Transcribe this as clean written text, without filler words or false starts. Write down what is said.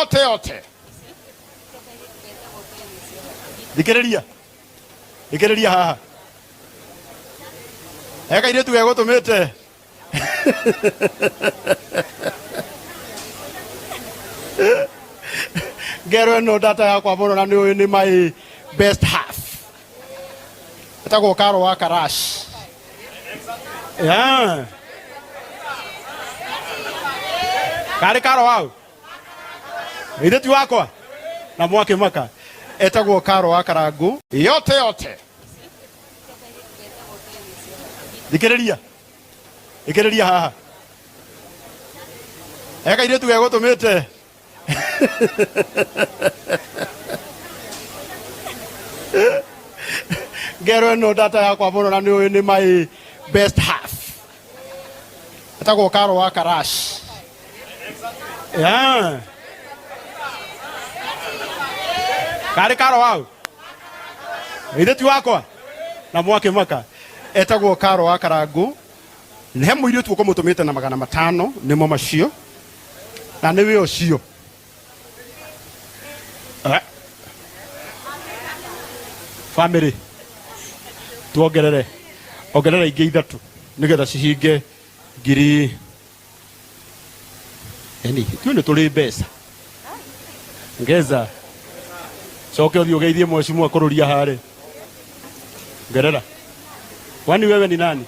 Yote yote. Thikĩrĩria. Thikĩrĩria haha. He kairĩtu gegũtũmĩte. Ngero ĩno ndata yakwa mũno na nĩ ũĩ nĩ my best half. Etagwo Karo wa Karash. Yeah. Karĩ Karo wau? Ithe ti wakwa? Na mwakĩmaka. Etagwo Karo wa Karangu. Yote yote. Thikĩrĩria. Thikĩrĩria haha. He kairĩtu gegũtũmĩte. Ngero ĩno ndata yakwa mũno na nĩ ũĩ nĩ my best half. Etagwo Karo wa Karash. Yeah. Karĩ Karo wau? Ithe ti wakwa? Na mwakĩmaka. Etagwo Karo wa Karangu. He mũirĩtu ũkũmũtũmĩte na 500 nĩmo macio. Na nĩwe ũcio. Eh. Family. Tuongerere. Ongerera ingĩ ithatũ nĩgetha cihinge ngiri. Yani ithuĩ nĩ tũrĩ mbeca. Ngeza. Coke ũthiĩ ũgeithie mheshimiwa kũrũria harĩ. Ngerera. Kwani wewe ni nani?